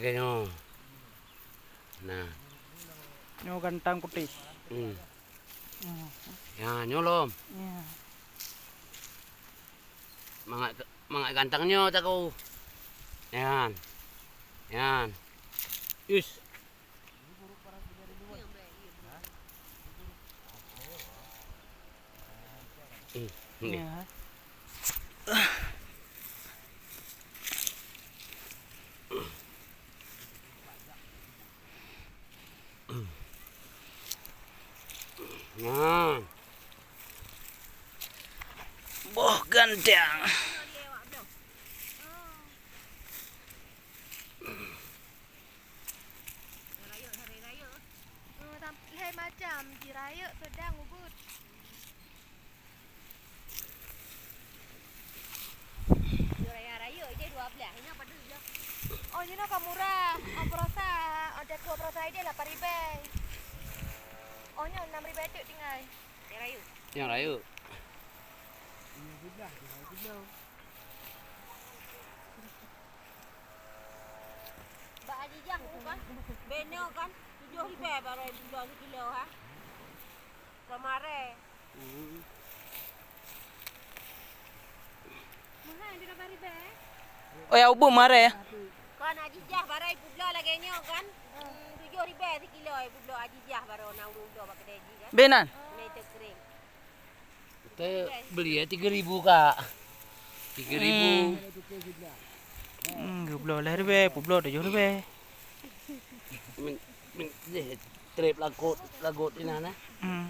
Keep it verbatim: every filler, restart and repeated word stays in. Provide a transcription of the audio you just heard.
Lagèe nyoe. Nah. Nyoe gantang putéh. Hmm. Hmm. Ya, nyoe lom. Ya. Mangat, mangat gantang nyoe taku. Nyan. Nyan. Ish. Hmm, nggih. Ya. Nah. Boh ganteng. Lhèe macam, ji rayeuk, seudang, ubit. Raya-raya je dua belas, ini apa tu je? Oh, jinoe ka murah. Oh, peurasa, oh, jaku peurasa ideh lapan ribèe. Oh, nyoe enam ribèe teuk tinggai. Yang rayeuk. Yang rayeuk. Bak Ajijah tu kan. Beno kan. Tujoh ribèe baroe sikilo, ha. Kemarin. Hmm. Mahal juga baru deh. Oh, ya, ubung mareh. Kon Ajijah baru ibu bloe lagèe nyoe kan. Hmm, tujoh ribèe sikilo ibu bloe Ajijah baru na ureueng bloe bak kedai ji kan. Benan. Nai teu kering. Kita beli ya tiga ribu, Kak. Tiga ribu. Hmm. Hmm, geubloe lhèe ribèe, peubloe tujoh ribèe. Min, min, deh, trép lagot, lagot inan, eh. Hmm.